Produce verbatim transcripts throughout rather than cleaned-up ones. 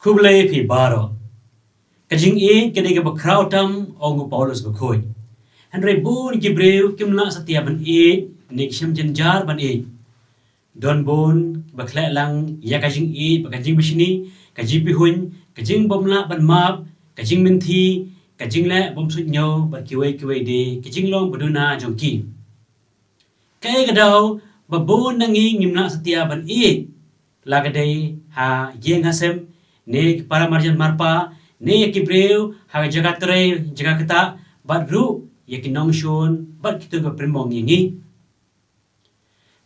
Khublei phi baroh. Ka jingïeit ka dei kaba khraw tam, ong u Paulus bakhuid. Hynrei bun ki briew kim lah satia ban ïeit, ne ki shem jynjar ban ïeit. Don bun ba khleh lang ïa ka jingïeit bad ka jingbishni, ka jingpihuiñ, ka jingbymlah ban map, ka jingmynthi, ka jingleh bymsuidñiew bad kiwei kiwei de ki jinglong ba duna jong ki. Kaei ka daw ba bun na ngi ngim lah satia ban ïeit? La ka dei ha ïing ha sem, ne ki para marjan marpa, ne ïa ki briew ha ka jaka trei jaka ktah, bad ruh ïa ki nongshun bad kito kiba pynmong ïa ngi.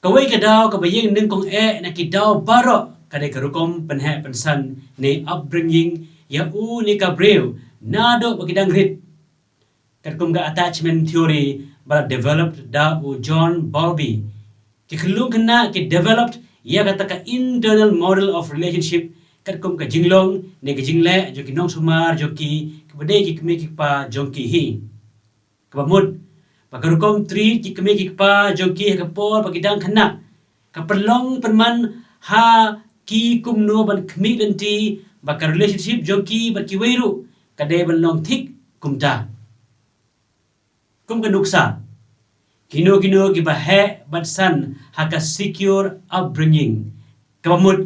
Kawei ka daw kaba ïeng nyngkong eh na ki daw baroh ka dei ka rukom pynheh pynsan ne upbringing ïa u ne ka briew naduh ba ki dang rit. Katkum ka attachment theory ba la developed da u John Bowlby, ki khyllung khynnah ki developed ïa kata ka internal model of relationship katkum ka jinglong ne ka jingleh jong ki nongsumar jong ki, kiba dei ki kmie ki kpa jong ki hi. Kaba mut ba ka rukom treat ki kmie ki kpa jong ki ha ka por ba ki dang khynnah ka pynlong pynman ha ki kumno ban khmih lynti ba ka relationship jong ki bad kiwei ruh ka dei ban long thik kumta. Kum ka nuksa, kino kino kiba heh bad san ha ka secure upbringing, kaba mut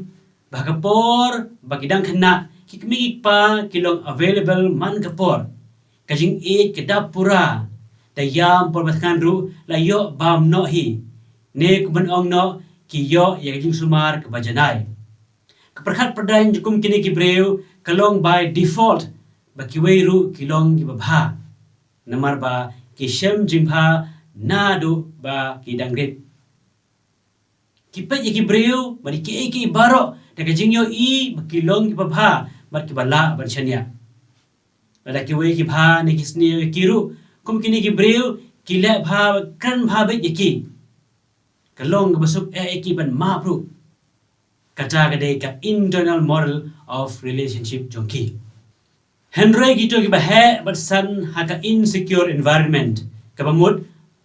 ba ha ka por ba ki dang khynnah ki kmie ki kpa ki long available man ka por. Ka jingïeit ka dap pura, da ïam por ba thngan ruh la ïoh bam noh hi, ne kum ban ong noh, ki ïoh ïa ka jingsumar kaba janai. Ka pyrkhat pyrdaiñ jong kum kine ki briew ka long by default ba kiwei ruh ki long kiba bha, namar ba ki shem jingbha naduh ba ki dang rit. Ki peit ïa ki briew bad ïa kiei kiei baroh da ka jingïohi ba ki long kiba bha bad kiba lah ban shaniah. Lada kiwei ki bha ne ki sniew ïa ki ruh, kum kine ki briew ki leh bha bad kren bha beit ïa ki. Ka long kaba suk eh ïa ki ban map ruh. Kata ka dei ka internal model of relationship jong ki. Hynrei kito kiba heh bad san ha ka insecure environment, kaba mut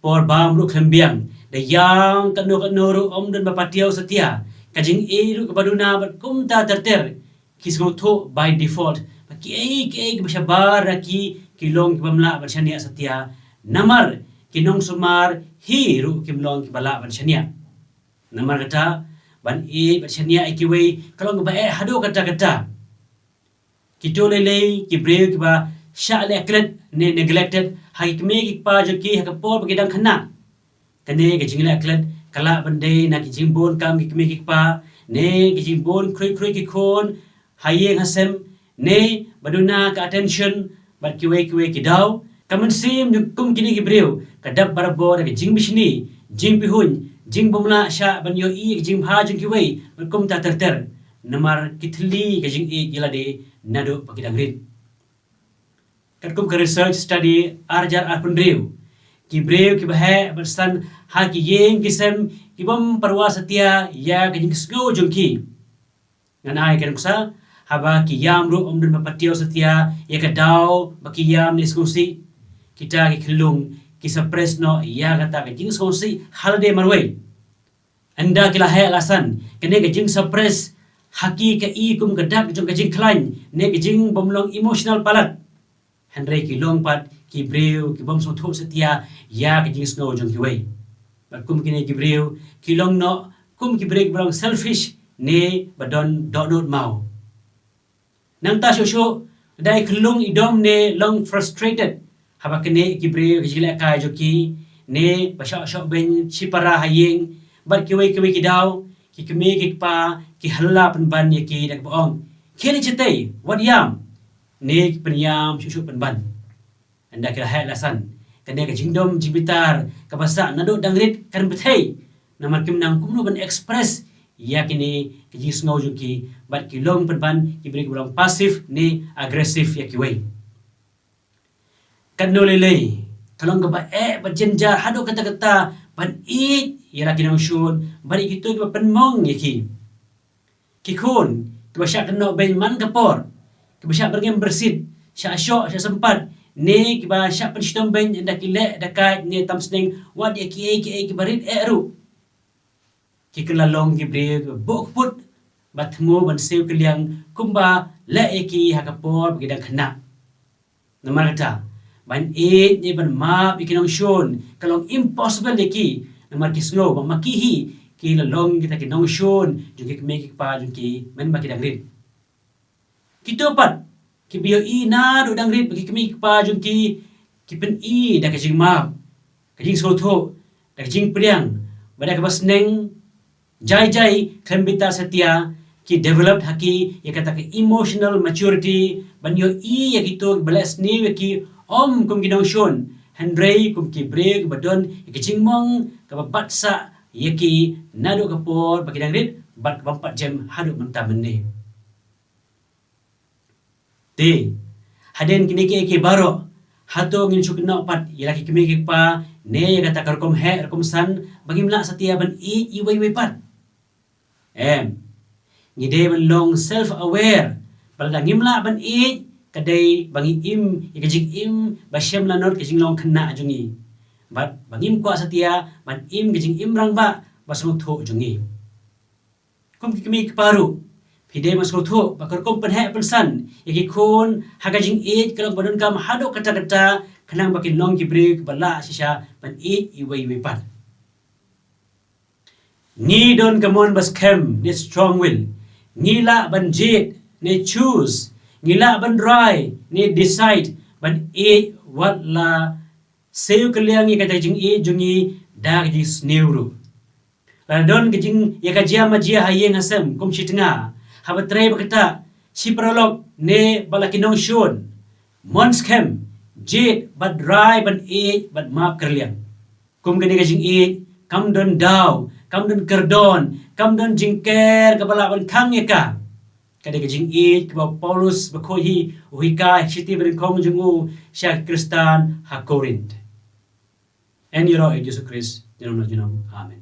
por bam ruh khlem biang, da ïam katno katno ruh ym don ba patiaw satia, ka jingïeit ruh kaba duna bad kumta ter ter, ki sngewthuh by default ba kiei kiei kiba shabar na ki ki long kiba ym lah ban shaniah satia, namar ki nongsumar hi ruh kim long kiba lah ban shaniah. Namar kata, ban ïeit bad shaniah ïa kiwei ka long kaba eh haduh katta katta. Kito lei lei ki briew kiba shah leh klet ne neglected ha ki kmie ki kpa jong ki ha ka por ba ki dang khynnah. Kane ka jingleh klet ka lah ban dei na ki jingbun kam ki kmie ki kpa, ne ki jingbun khrui khrui ki khun ha ïing ha sem, ne ba duna ka attention bad kiwei kiwei ki daw. Ka mynsiem jong kum kine ki briew ka dap barabor da ka jingbishni, jingpihuiñ, jingbymlah shah ban ïohi ïa ka jingbha jong kiwei bad kumta ter ter, namar ki thylli ka jingïeit ïa lade naduh ba ki dang rit. Katkum ka research study ar hajar arphew hynriew, ki briew kiba heh bad san ha ki ïing ki sem ki bym pyrwa satia ïa ka jingsngew jong ki. Ngan ai ka nuksa, haba ki ïam ruh ym don ba patiaw satia ïa ka daw ba ki ïam ne sngewsih, kita ki khyllung ki suppress noh ïa kata ka jingsngewsih ha lade marwei. Ynda ki la heh la san, kane ka jingsuppress ha ki ka i kum ka dak jong ka jingkhlaiñ ne ka jingbymlong emotional palat. Hynrei ki long pat ki briew ki bym sngewthuh satia ïa ka jingsngew jong kiwei. Bad kum kine ki briew ki long noh kum ki briew kiba long selfish ne ba don dohnud maw. Nangta shuh shuh, da i khyllung i dom ne long frustrated haba kane ki briew ki jinglehkai jong ki, ne ba shoh shoh beiñ shipara ha ïing bad kiwei kiwei ki daw ki kmie ki kpa ki halla pynban ïa ki da kaba ong, khie leit shatei, wat ïam, ne ki pynïam shuh shuh pynban. Ynda ki la heh la san, kane ka jingdom jingbitar kaba sah naduh dang rit kan bthei, namar kim nang kumno ban express ïa kine ki jingsngew jong ki, bad ki long pynban ki briew kiba long passive ne aggressive ïa kiwei. Katno lei lei ka long kaba eh bad jynjar haduh katta katta ban ïeit ïa la ki nongshun bad ïa kito kiba pynmong ïa ki. Ki khun kiba shah kynnoh beiñ man ka por, kiba shah byrngem byrsit, shah shoh shah sympat, ne kiba shah pynshitom beiñ ynda ki leh da kait ne tam sneng, wat ïa kiei kiei kiba rit eh ruh, ki kylla long ki briew kiba buh kput ba thmu ban siew kylliang kumba leh ïa ki ha ka por ba ki dang khynnah. Namar kata, ban ïeit ne ban map ïa ki nongshun ka long impossible ïa ki, namar ki sngew ba ma ki hi ki la long kita ki nongshun jong ki kmie ki kpa jong ki mynba ki dang rit. Kito pat kiba ïohi naduh dang rit ba ki kmie ki kpa jong ki ki pyni da ka jingmap, ka jingsngewthuh, da ka jingpdiang, bad da kaba sneng. Jai jai khlem bitar satia ki develop ha ki ïa kata ka emotional maturity ban ïohi ïa kito kiba leh sniew ïa ki, ym kum ki nongshun, hynrei kum ki briew kiba don ïa ka jingmong kaba bat sah ïa ki naduh ka por ba ki dang rit bad kaba ym pat jem haduh mynta mynne. Te hadien kine kiei kiei baroh, hato ngin shu kynnoh pat ïa la ki kmie ki kpa ne ïa kata ka rukom heh rukom san ba ngim lah satia ban ïeit iwei iwei pat? Em. Ngi dei ban long self aware ba lada ngim lah ban ïeit, ka dei ba ngi im ïa ka jingim ba shem lanot ka jinglong khynnah jong ngi, bad ba ngim kwah satia ban im ka jingim rangbah ba sngewthuh jong ngi. Kum ki kmie ki kpa ruh, phi dei ban sngewthuh ba ka rukom pynheh pynsan ïa ki khun ha ka jingïeit ka long ba donkam haduh katta katta, khnang ba kin long ki briew kiba lah shisha ban ïeit iwei iwei pat. Ngi don ka mon ba skhem ne strong will. Ngi lah ban jied ne choose. Ngi lah ban rai ne decide ban ïeit wat la siew kylliang ïa ka jingïeit jong ngi da ka jingsniew ruh. Lada don ka jing ïa ka jia ma jia ha ïing ha sem kum shi tnga, haba trei ba ktah, shi paralok ne bad la ki nongshun, mon skhem jied bad rai ban ïeit bad map kylliang. Kum kane ka jingïeit kam don daw, kam don kyrdon, kam don jingker kaba lah ban khang ïa ka. Ka dei ka jingïeit kaba u Paulus bakhuid hi u hikai ha ka shithi banyngkong jong u sha ki Khristan ha Korinth. Yn ïaroh ïa u Jisu Khrist junom la junom. Amen.